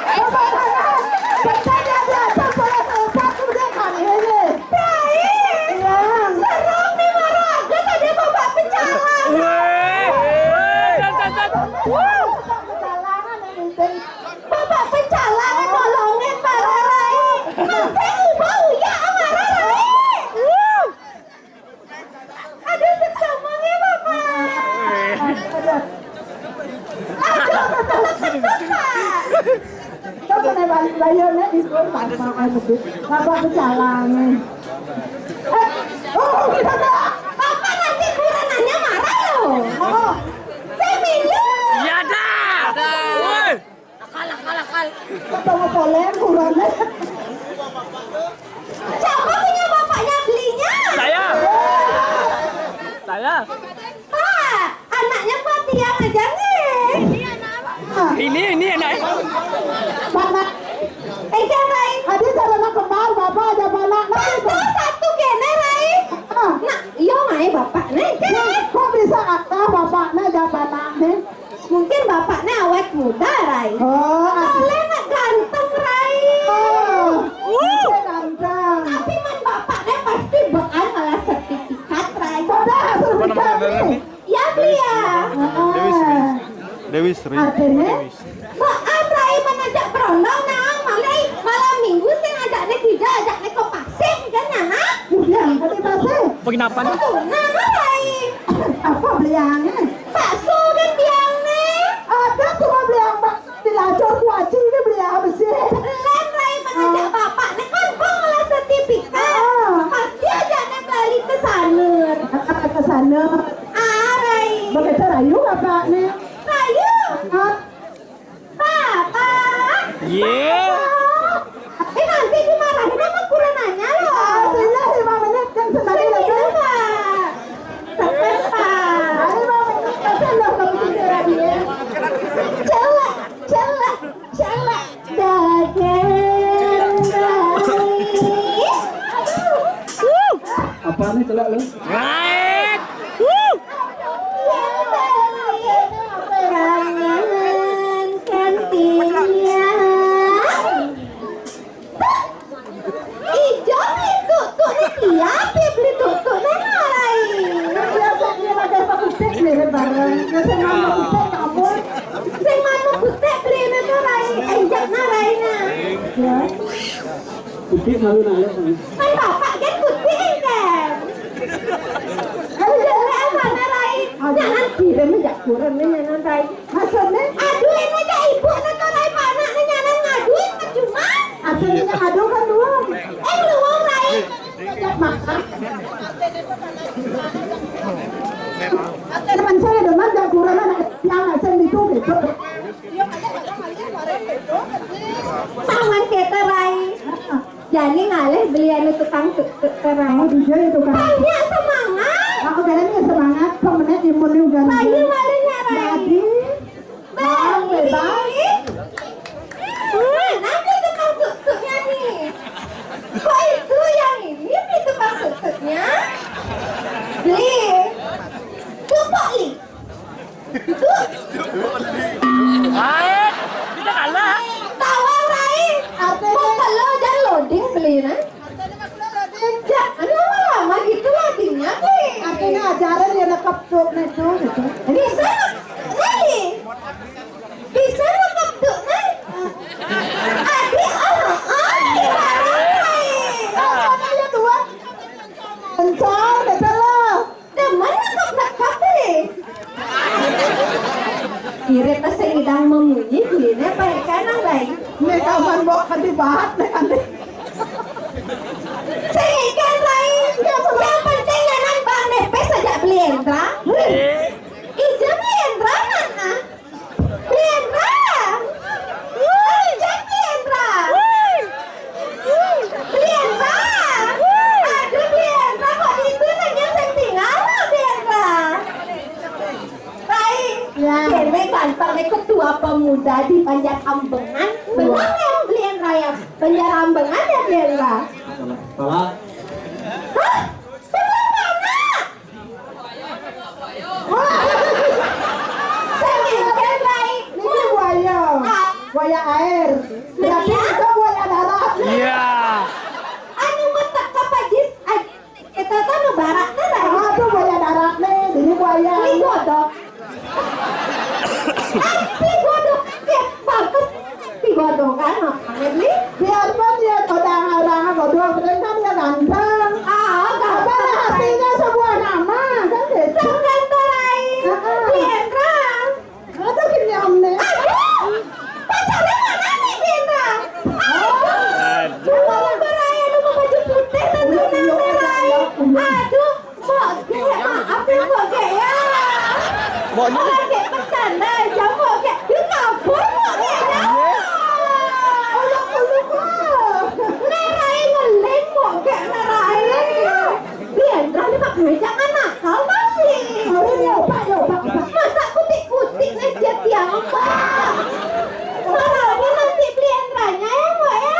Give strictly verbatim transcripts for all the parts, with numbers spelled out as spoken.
Bapak Rara, saya diajak sama salah satu dia kami ini. Baik. Iya. Serem nih, Mara. Dia tadi bawa pecalang. Weh. Weh, dan, dan, dan. Wow. Pecalangan yang penting. Bapak pecalang nolongin Mara Rai. Masih ubah uya Mara Rai. Wow. Aduh, seksama ya, Bapak. Aduh, betul, betul, Pak. Coba nih, balik bayarnya di rumah, Bapak, Bapak pecalang. Eh, oh, gitu, Pak. Bapak nanti kurangannya marah loh. Oh, saya minum. Iya dah. Woi. Akal, akal, akal. Ketemu polem, kurang. Siapa punya Rai, kan, Rai? Adi calon kembar, bapak aja bana. Nah, satu, satu kene, Rai. Ah. Nah, iyo, mae bapak ne, kan? Kok bisa ada bapak ne aja bana ne? Mungkin bapak ne awet muda, Rai. Oh, ah. Soalnya nak ganteng, Rai. Oh, ganteng. Tapi man bapak ne pasti bean malah sertifikat, Rai. Sudah, sertifikat ne. Ya, beli ya. Dewi Sri. Dewi Sri. Artinya? Dewi Sri. Bean, Rai, man ajak berondong nang malai malam minggu sing ajak ne kija, ajak ne ke pasar, kan, nyanak? Udah, ke pasar. Penginapan. Tuh, nah, Rai. Apa beliannya? Bakso, kan, beliang ne. Ada cuma beliang bakso. Dilacor kuaci ne beli apa sih? Len, Rai, man ajak bapak ne kan bang lah sertifikat. Ah. Pasti ajak ne beli ke sana. Ah, ke sana. Ah, Rai. Begitu rayu bapak ne. Rayu. Ah. Bapak. Ye. Bapak. Eh, nanti dimarahin sama kurananya loh. Ah, sudah lima menit kan sendiri lagi. Pak. Sabar, Pak. Ayo, Pak, Pak, Pak, Pak, Pak, Pak, Pak, Pak. Cela, cela, cela. Dagen baik. Apa nih celak lu? Yang beli kangen kan tiang. Ijo beli tutuk ne, iya, beli tutuk ne, Rai. Biasa dia pakai pakai tek nih, bareng. Biasa mama tek, ampun. Sing mama tek beli ne tuh, Rai. Enjak ne, Rai, nah. Ya. Putih malu nalek. Kan bapak kan putih, kan? Ayo, jelek apa ne, Rai? Aduh. Jangan kira menjak kurang ne, jangan, Rai. Maksudnya? Aduh, ini aja ibu ne tuh, Rai, panak ne nyanan ngaduin, percuma. Aduh, ini aduh kan dua. Eh, belum, Rai. Teman saya demen gak kurang anak yang asal itu gitu. Tangan kita, Rai. Jadi ngalih beli anu tukang tuk-tuk, Rai. Oh, iya, itu kan. Banyak semangat. Aku kalian ya semangat, pemenang imun juga. Bayu malihnya, Rai. Jadi, Bang, Bang, Bang. Mana itu tukang tuk-tuknya nih? Kok itu yang ini beli tukang tuk-tuknya? Beli. Cukup, Li. Tuk. Ah, kita kalah. Tawa, Rai. Apa? Mau kalau jangan loading beli, nah. Jangan lama-lama gitu loadingnya, Li. Artinya ajaran dia nekap tuk, nah, itu, gitu. Bisa, Li. Bisa nekap tuk, nah. Adi, oh, oh, Li. Apa dia, Tuan? Kencang, betul lah. Demen nekap-nekap, Bre. Irit sing idang memunyi, buine paekan nang lain. Nek aman, mbok, kanti bahat, nek kanti. Sing ikan lain. Yang penting nyanan Bang Nepes aja beli Endra. Ija beli Endra mana? Beli Endra. Ayo, jangan beli Endra. Beli Endra. Aduh, beli Endra kok di itu nanya sing tinggal, beli Endra. Rai, ya. Kene kantor ketua pemuda di Banjar Ambengan. Benar ya, beli Endra ya? Banjar Ambengan ya, beli Endra? Salah. Hah? Sebelah mana? Wah. Sing ikan, Rai. Ini buaya. Ah. Buaya air. Berarti itu buaya darat. Iya. Anu metek apa, Jis? Ai, kita tuh nu barat tuh, Rai. Ah, itu buaya darat nih. Ini buaya. Ini godok. Ai, ini godok. Ya, bagus. Digodok kan, makanya beli. Biarpun dia godang orang, godang, penting kan dia ganteng. Ah, ganteng. Apa artinya sebuah nama, kan gitu. Sang ganteng lain. Heeh. Beli Endra. Ada gini, Om, nih. Aduh, pacarnya mana nih, Bli Endra? Aduh, aduh, beraya lu mau baju putih, tentu. Iya, iya, iya, iya. Aduh, Mbok Gek, maaf ya, Mbok Gek, ya. Mbok Gek. Orang Gek bercanda aja, Mbok Gek. Dia kabur, Mbok Gek, ya. Iya. Uluk, uluk, uluk. Nerai ngeling, Mbok Gek, nerai. Bli Endra ni makanya jangan nakal, tau, Bli. Aduh, ya, Pak, ya, Pak, Pak. Masa kutik-kutik nih dia tiang, Mbok? Marahnya nanti Bli Endranya, ya, Mbok, ya.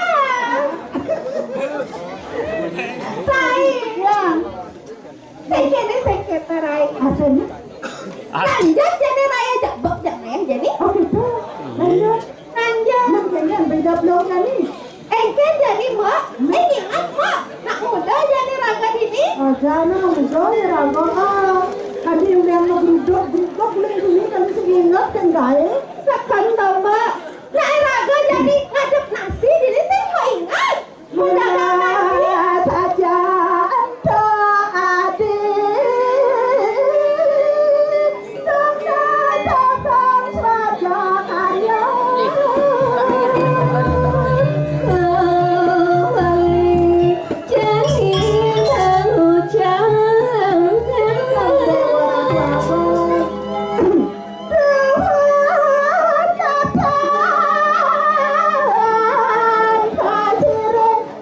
Kan jani, Mbok? Eh, ingat, Mbok. Nak muda jani raga dini. Aja, nak muda ya raga. Ah, tadi udah mau geruduk, geruduk, belum dulu, kami seingat kan, guys. Sakan tau, Mbok. Nak raga jani ngadep nasi dini, sing Mbok ingat. Muda nasi. Saja ento adi.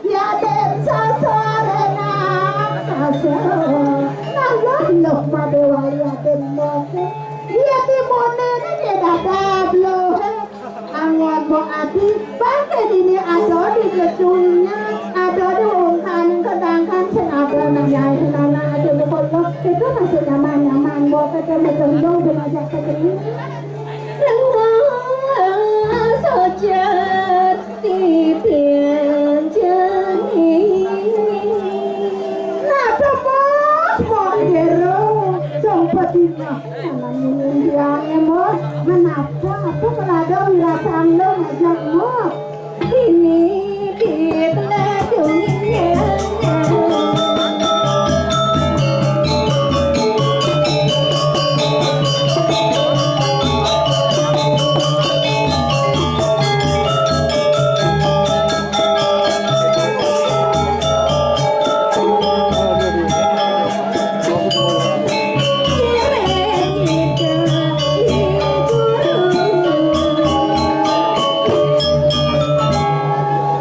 Yatim sasarena kasar. Nah, loh, loh, made wali yatim moke. Dia timunene dia dada, loh. Angon mo ati, bangke dini ado di gedungnya, ado di ungkan, sedangkan sing ado nang yae nana ado di pondok, itu masih nyaman-nyaman, mo ketemu tembung, diajak ketemu. Rengga sojar tipian jani. Nah, tepuk, Mbok Jero. Song petingah. Jangan minum biangnya, Mbok. Menapa? Apa kelada wirasang lo ngajak, Mbok? Ini di tengah dunia.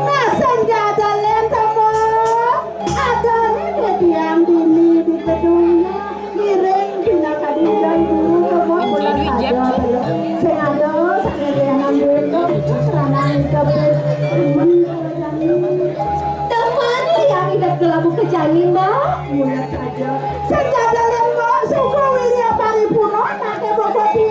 Nah, sing jadalen temu. Adone tiang dini di gedungnya, ngiring pinaka didai dulu, kemo bulan saja. Sing ada, sakit yang ambil, serana hidup, teman, teman yang hidup dalam kejani, Mbok. Bulan saja. Sing jadalen, Mbok, suku wirya paripurna, nake boboti